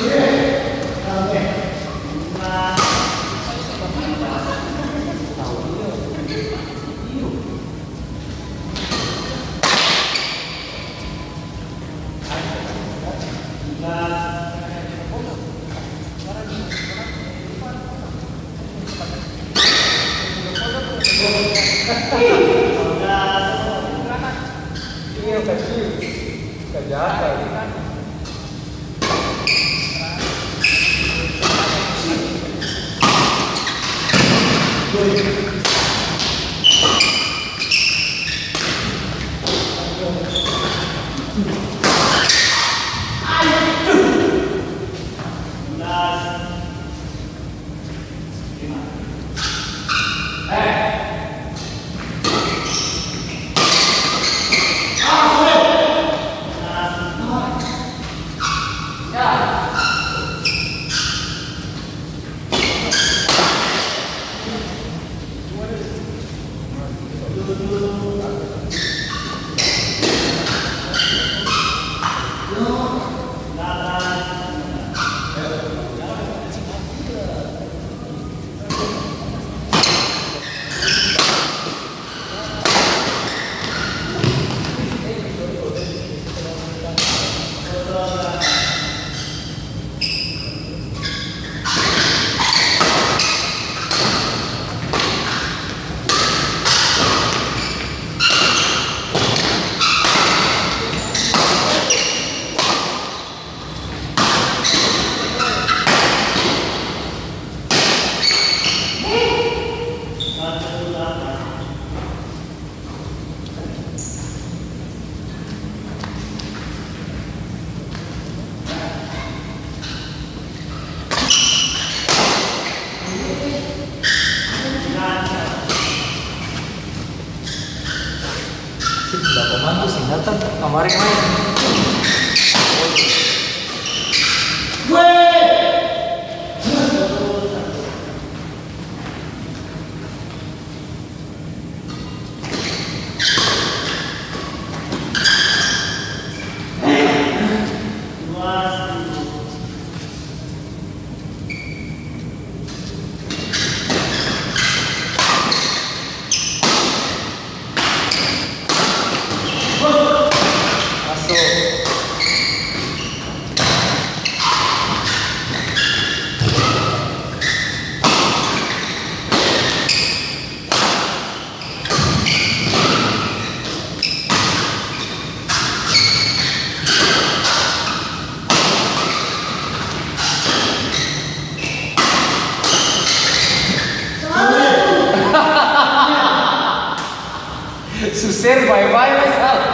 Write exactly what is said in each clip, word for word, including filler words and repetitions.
Ini yang kecil, kejahatan. Sip, bapa mantu seng datang kamari main. Masuk. Suser bae-bae lai sala.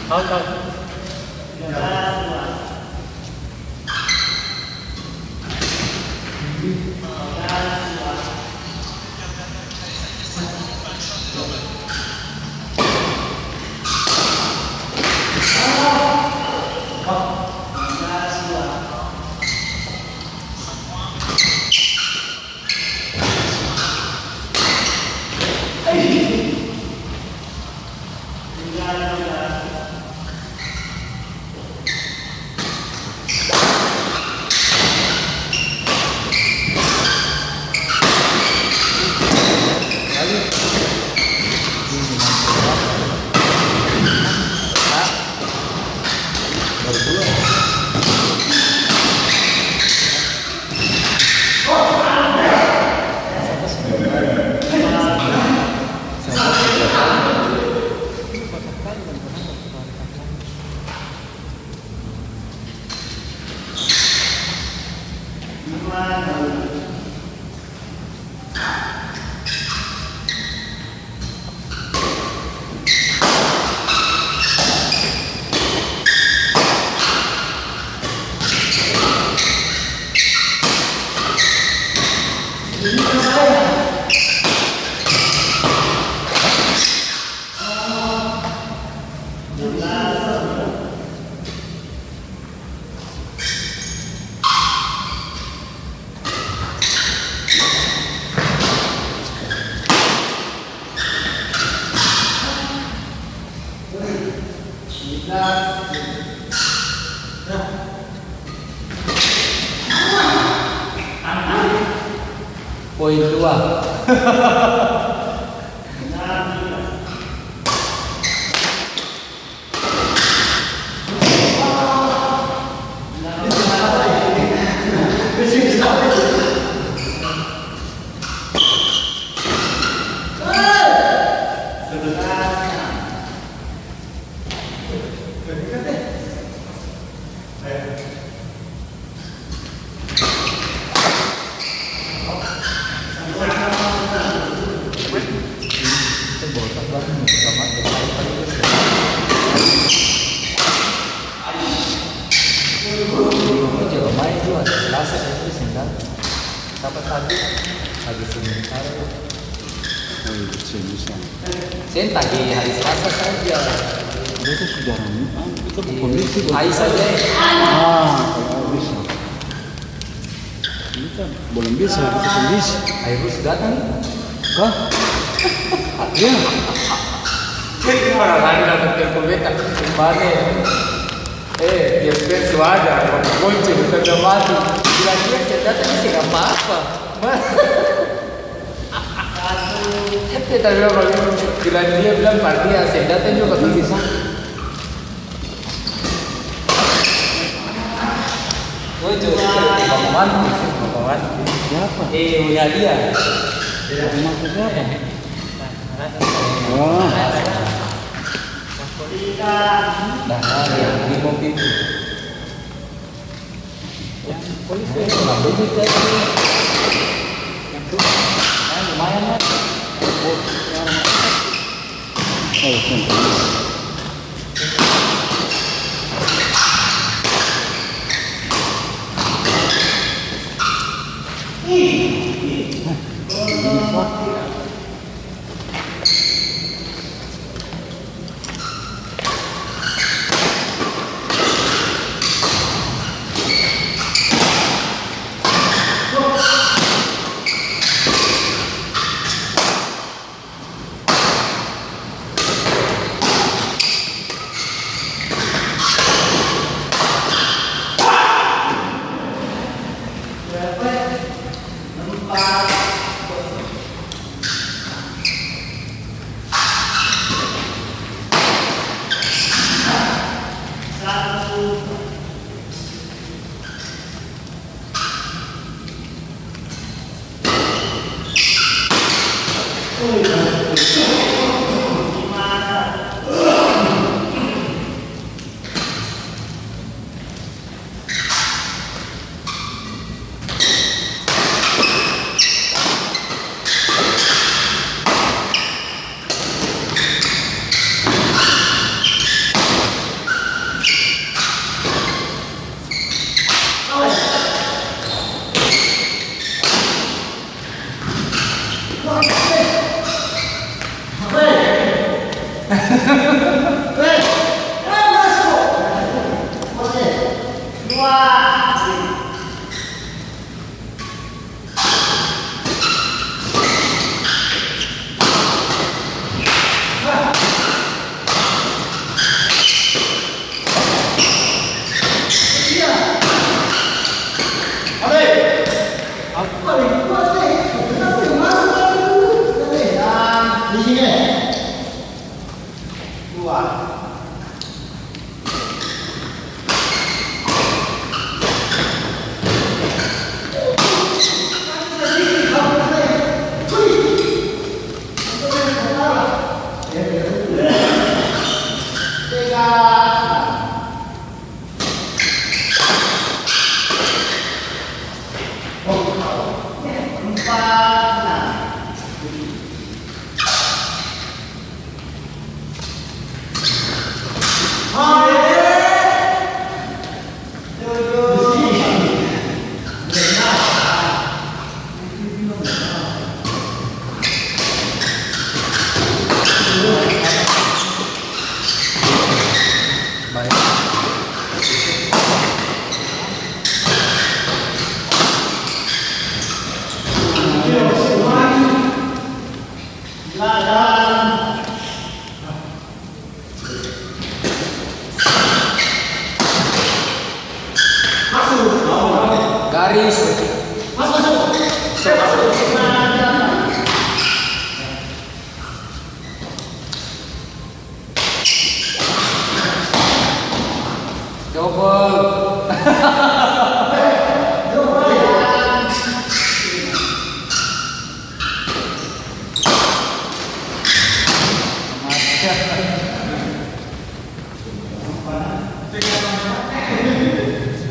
Out, out. Poin dua. Jaga main tu hari Selasa, saya tu seng datang. Sapa tadi? Lagi sementara. Oh, iya, seng bisa. Seng tadi hari Selasa saja. Dia tu sudah, ah, itu bukan itu, bukan. Ai saja. Ah, kalau ai bisa. Ini kan belum bisa, itu kondisi. Ai Rus datang. Hah? Iya. Jadi orang lain datang telepon beta, kembali. Eh, dia spare su ada, kunci, bukan dia mati. Bilang dia, "Saya datang, ini seng apa-apa." Beta bilang bagitu, bilang dia bilang par dia, "Seng datang juga katong di sana." Lucu, lucu, Bang Manti, Bang Manti. Siapa? Eh, Uya dia. Bang Manti siapa? Oh. Nah, yang di mobil itu. Yang polisi. Yang polisi tadi. Yang polisi. Ah, lumayan lah. Oh, yang polisi.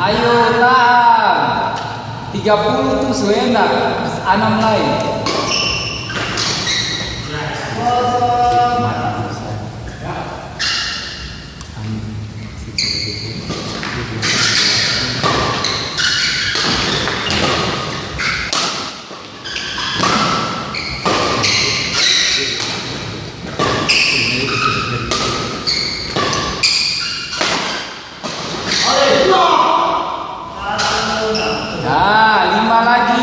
Ayo, tahan. Tiga puluh tuh su enak. Anam lai. Nah, lima lagi.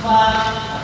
Empat,